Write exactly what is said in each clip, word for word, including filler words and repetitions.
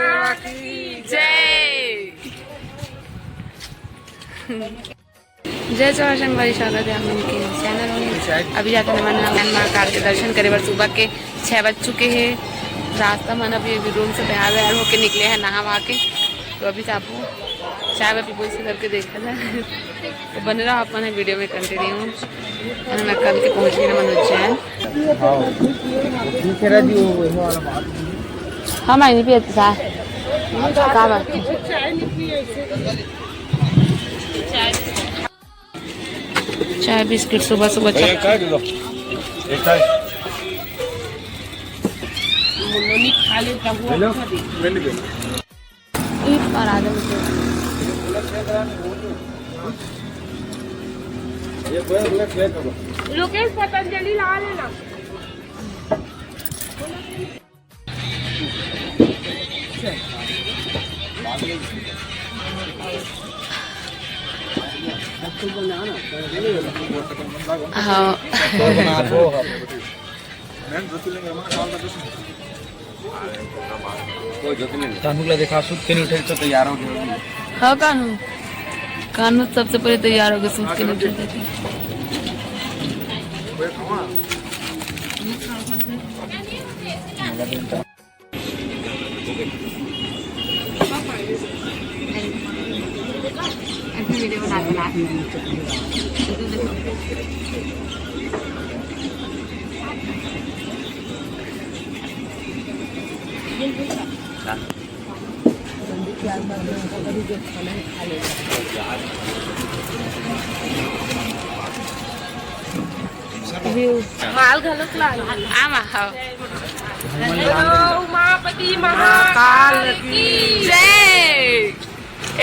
की जय। जय चौरसिया संगवारी, स्वागत है आप मन के चैनल में। अभी जाते हैं मन महाकाल के दर्शन करे बर। सुबह के छः बज चुके हैं। रास्ता मन अभी, अभी रूम से तैयार वैयार होके निकले हैं, नहा वहा के। तो अभी जाबो चाय वाय पीबो, इसे करके देखा जाए। तो बने रहो आप मन वीडियो में कंटिन्यू। मैं कल के पहुँच गई ना मन उज्जैन। हाँ, ठीक है राजू, वो वही वाला बात। हाँ, मैं नहीं पियत चाय। का बात? चाय बिस्किट सुबह सुबह भैया, चाय। चाय दे दो। एक चाय। मुन्नोनी खा लेता हुआ हेलो, खा दे। मैंने दे। एक बार आ जाओ। ये पूरा, पूरा प्लेट होगा। लोकेश पतंजलि ला लेना। हाँ। कानू ला देखा, सुत के नहीं उठे तो तैयार हो गया। हाँ, कानू, कानू सबसे पहले तैयार हो गया, सुत के नहीं उठे थे। माल घलोक ला। आमा, हाँ। हेलो, उमापति महाकाल की जय।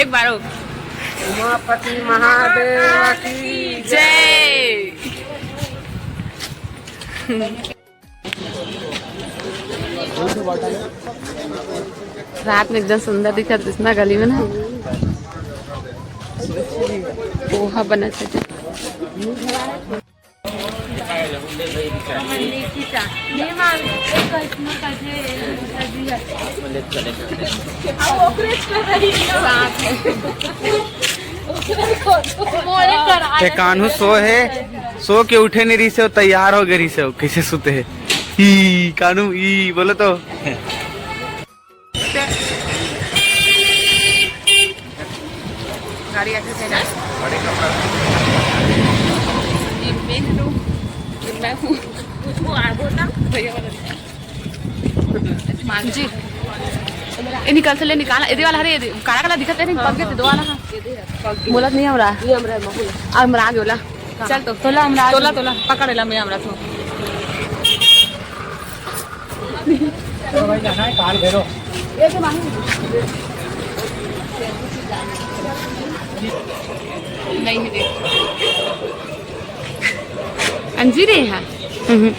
एक बार और। उमापति महादेव की जय। रात में एकदम सुंदर दिखत रहिस ना गली में ना, पोहा बनत हे। ए कान्हू सो हे, सो के उठे नहीं रहिस हे, तैयार हो गे रहिस हे, कैसे सुते हे। ई कान्हू, ई बोलो तो। गाड़ी आके से ना। ये मैं हूँ, ये मैं हूँ। कुछ वो आ बोलता भैया वाला। मान जी, ए निकाल से ले, निकाल। एदे वाला हरे, एदे काला काला दिखत हे, नहीं, पग के दो वाला हा। बोलत नहीं हमरा। ये हमरा, हमरा आगे वाला। चल तो। तोला हमरा, तोला, तोला। पकड़ ला, मैं हमरा तो। चलो भाई, जाना है, कार घेरो। नहीं है। अंजीर है? हम्म।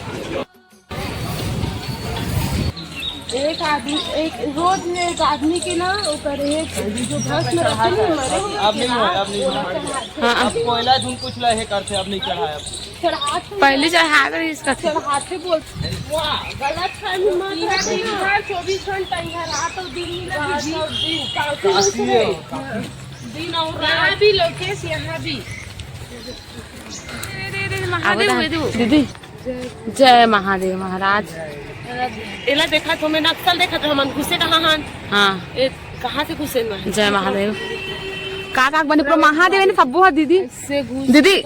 एक आदमी, एक, रोज एक आदमी के ना, ओकर एक जो भस्म रहते नहीं, मरे हुए अब नहीं हुआ, अब नहीं हुआ। हाँ, अब कोयला झुन कुछ ला हे करते, अब नहीं चढ़ाया। चढ़ाते पहले चढ़ाते रहिस कथे। चढ़ाते बोल। वाह, गलत फहमी मत रखना। चौबीस घंटा यहाँ रात और दिन मिला है। दिन और रात भी लोकेश यहाँ भी। महादेव, दीदी। जय महादेव महाराज। एला देखा तो मैं नक्सल देखा तो हमन घुसे कहाँ हन। हाँ। ए, कहाँ से घुसे मैं? जय महादेव। का का बने पूरा महादेव हे ना, सब्बो हा दीदी। से घुस दीदी।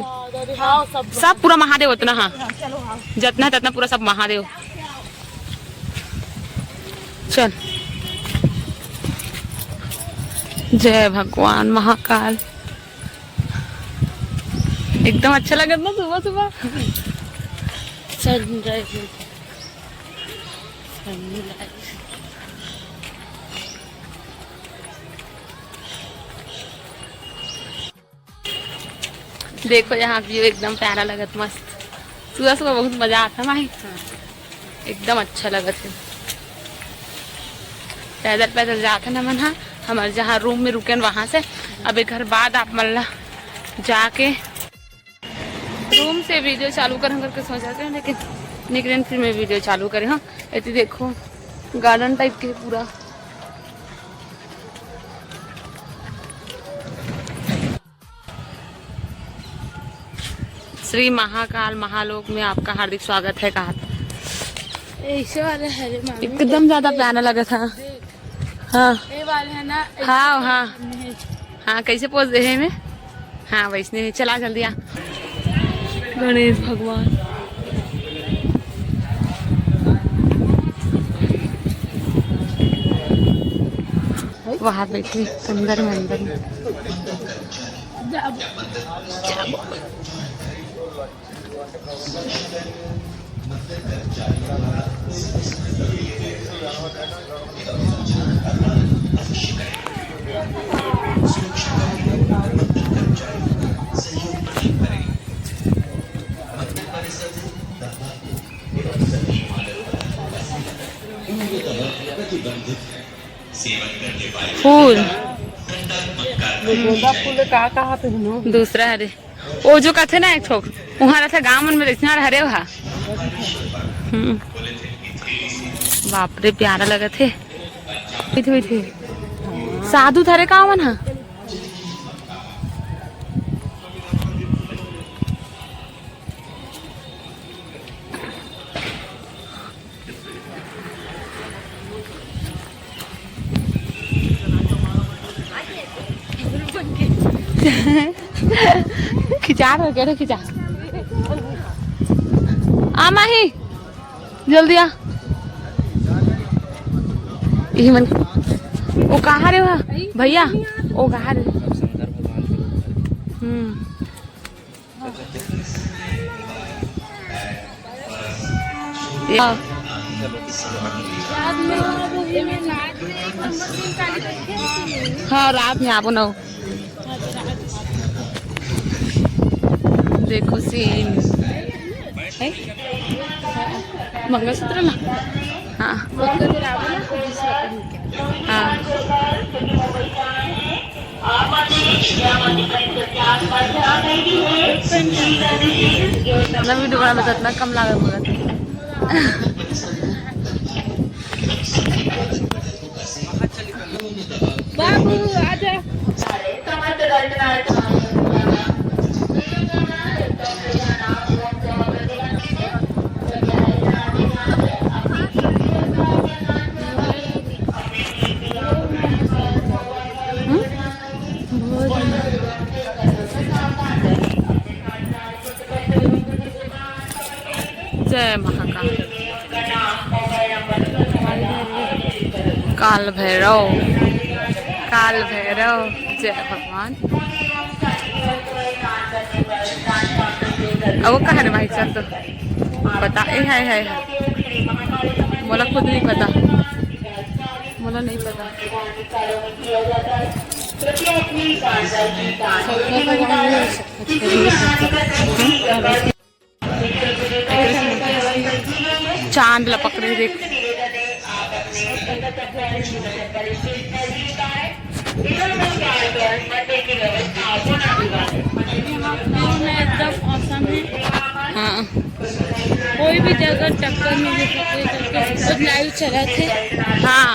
हाँ, सब। सब पूरा महादेव उतना हा। हाँ, चलो, हाँ। जतना है ततना पूरा सब महादेव। चल। जय भगवान महाकाल। एकदम अच्छा लगत ना सुबह सुबह। Sunrise, sunrise। देखो यहाँ view एकदम प्यारा लगत, मस्त। सुबह सुबह बहुत मजा आता माही। एकदम अच्छा लगत हे। पैदल पैदल जात हन हमन ह, हमर जहाँ रूम में रुकेन वहाँ से। अब एकर बाद आप मन ला जाके रूम से वीडियो चालू करहूँ करके सोचत हन, लेकिन निकलेन फिर मैं वीडियो चालू करे हूँ। एती देखो गार्डन टाइप के पूरा श्री महाकाल महालोक में आपका हार्दिक स्वागत है, कहा था। ऐसे वाले हरे मामी। एकदम ज्यादा प्यारा लगा था। देख। हाँ। ये वाले है ना, हाँ, हाँ। नहीं। हाँ, कैसे पोज दे है में? हाँ, वैसने में। चला जल्दी आ। गणेश भगवान। बाहर बैठे, अंदर में, अंदर में। फूल। गोंदा फूल का कहा पहनो? दूसरा हरे। ओ जो कथे ना एक ठोक, उहाँ रथे गाँव मन में, देखना हरे वहा। हम्म। बाप रे, प्यारा लगत हे। बैठे, बैठे। साधु थरे का मन हा। खिंचा रहे, कह रहे खिंचा। आ माही, जल्दी आ। यही मन, वो कहाँ रे वहाँ? भैया, वो कहाँ रे? हम्म। हाँ। हाँ, रात में आबो ना। देखो सीन है। मंगलसूत्र ना? हाँ। हाँ। ना वीडियो बनावे तो इतना कम लागे बोलत। बाबू, आजा। जय महाकाल। काल भैरव, काल भैरव, जय भगवान। अब वो कहाँ रे भाई, चल तो पता, ए, है, है, है। मोला खुद नहीं पता, मोला नहीं पता। चांद ला पकड़े देख। यहाँ पे एकदम औसम है। हाँ। कोई भी जगह चक्कर में भी फंसे करके सब लाइव चला थे। हाँ।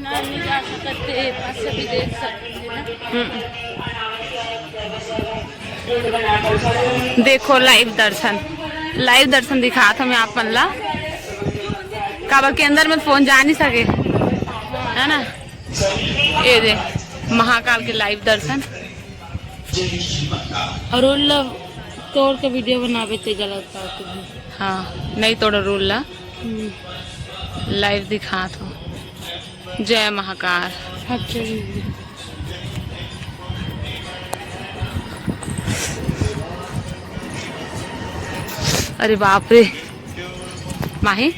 नहीं जा सकते, पास से भी देख सकते हैं ना। हम्म। देखो लाइव दर्शन, लाइव दर्शन दिखात हँव मैं आप मन ला, काबर के अंदर में फोन जा नहीं सके, है ना। ये दे महाकाल के लाइव दर्शन। और उन लोग तोड़ के वीडियो बनावे ते गलत बात है। हाँ, नहीं तोड़ो रूल ला। हम्म। लाइव दिखात हँव। जय महाकाल। अच्छा जी। अरे बाप रे, माही,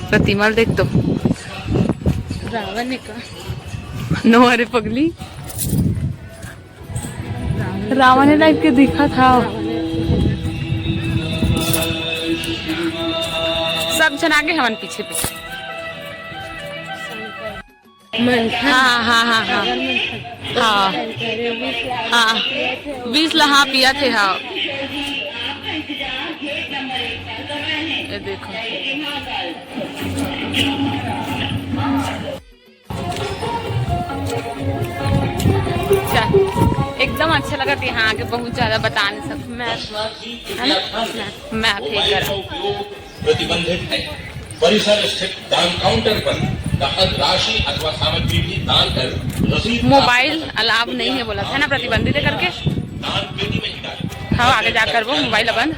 प्रतिमा ल देख तो। रावण है का? नो, अरे पगली, रावण टाइप के दिखत हव। सब झन आगे हवन पीछे पीछे। मंथन। हाँ, हाँ, हाँ, हाँ। हाँ। हाँ। बीस ला, हाँ, पिया थे, हाँ। ये देखो। अच्छा, एकदम अच्छा लगा था यहाँ आके, बहुत ज्यादा बता नहीं सकती मैं, है ना? मैं, मैं आप ही करा। प्रतिबंधित है। परिसर स्थित दान काउंटर पर नकद राशि अथवा सामग्री भी दान कर रसीद प्राप्त मोबाइल कर सकते हैं। अलाव नहीं है बोला था ना, प्रतिबंधित है करके। दान पेटी में ही डालें। हाँ, आगे जाकर वो मोबाइल बंद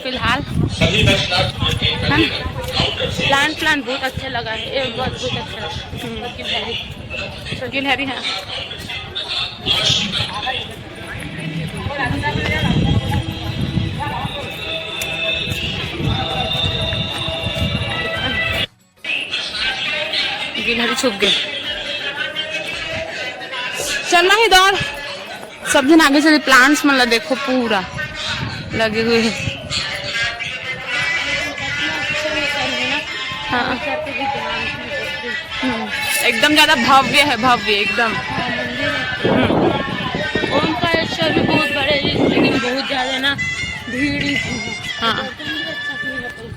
फिलहाल। सभी दर्शनार्थियों के है ना? कलेवर काउंटर से प्लांट, प्लांट बहुत अच्छा लगा है, ये बहुत, बहुत अच्छा लगा। हम्म, गिलहरी, गिलहरी है। गिलहरी छुप गए। चलना ही दौड़। सब जन आगे चले, प्लांट्स मन ला देखो, पूरा लगे हुए हैं। हाँ। हम्म, एकदम ज्यादा भव्य है, भव्य एकदम। हम्म। ओमकारेश्वर भी बहुत बड़े है, लेकिन बहुत ज्यादा ना भीड़ ही है। हाँ।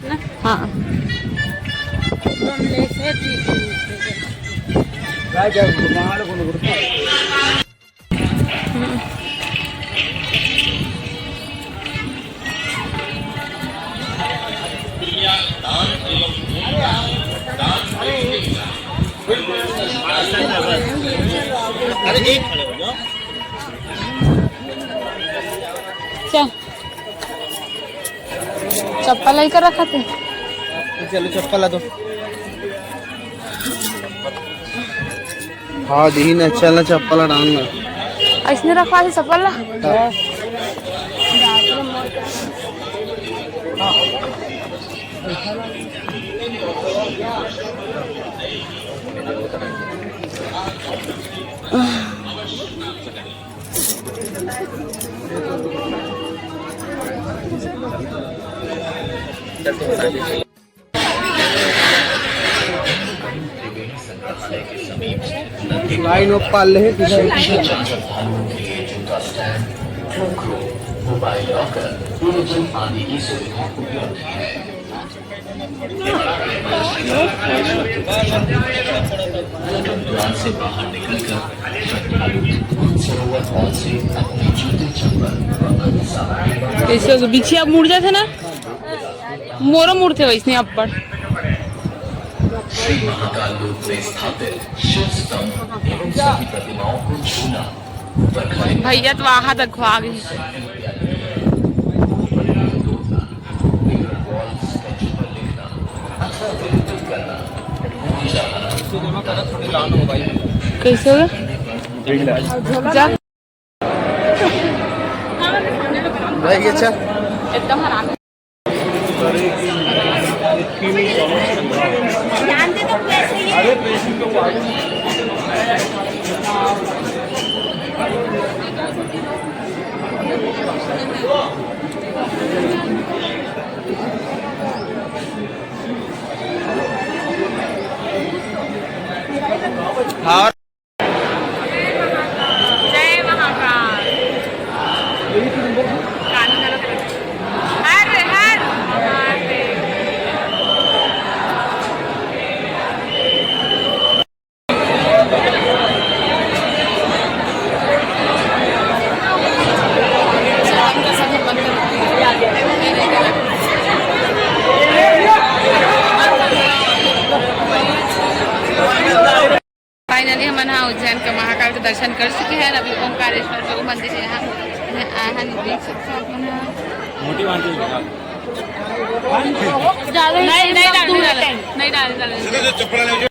ना? हाँ। चल। चप्पल लेकर रखा थे। चलो, चप्पल ला दो। हाँ, दी ना, चल ना, चप्पल ला डाल ना। ऐसने रखवा थे चप्पल ला? हाँ। लाइन ऑफ पाल ले पीछे। मोबाइल लॉकर, पेयजल आदि की सुविधा उपलब्ध है। द्वार से बाहर निकलकर श्रद्धालु मानसरोवर हॉल से अपने जूते, चप्पल व अन्य सामान कैसे हो? बिछिया मुड़ जाते ना, मोरो मुड़ते वैसने अब्बड़। श्री महाकाल लोक में स्थापित शिव स्तंभ एवं सभी प्रतिमाओं को छूना, ऊपर खड़े भैया तो वहां तक खो आ गई। कैसे हो गया? जा। भाई, अच्छा। एकदम हरामी। हाँ। जय महाकाल। हर हर महादेव। फाइनली हमन ह उज्जैन के महाकाल के दर्शन कर चुके हैं। अभी ओंकारेश्वर जो मंदिर है, यहाँ यहाँ आए हैं, देख सकते हो अपन ह। मोटी बांधी होगा। ज्यादा ही नहीं, नहीं डालने वाला, नहीं डालने वाला।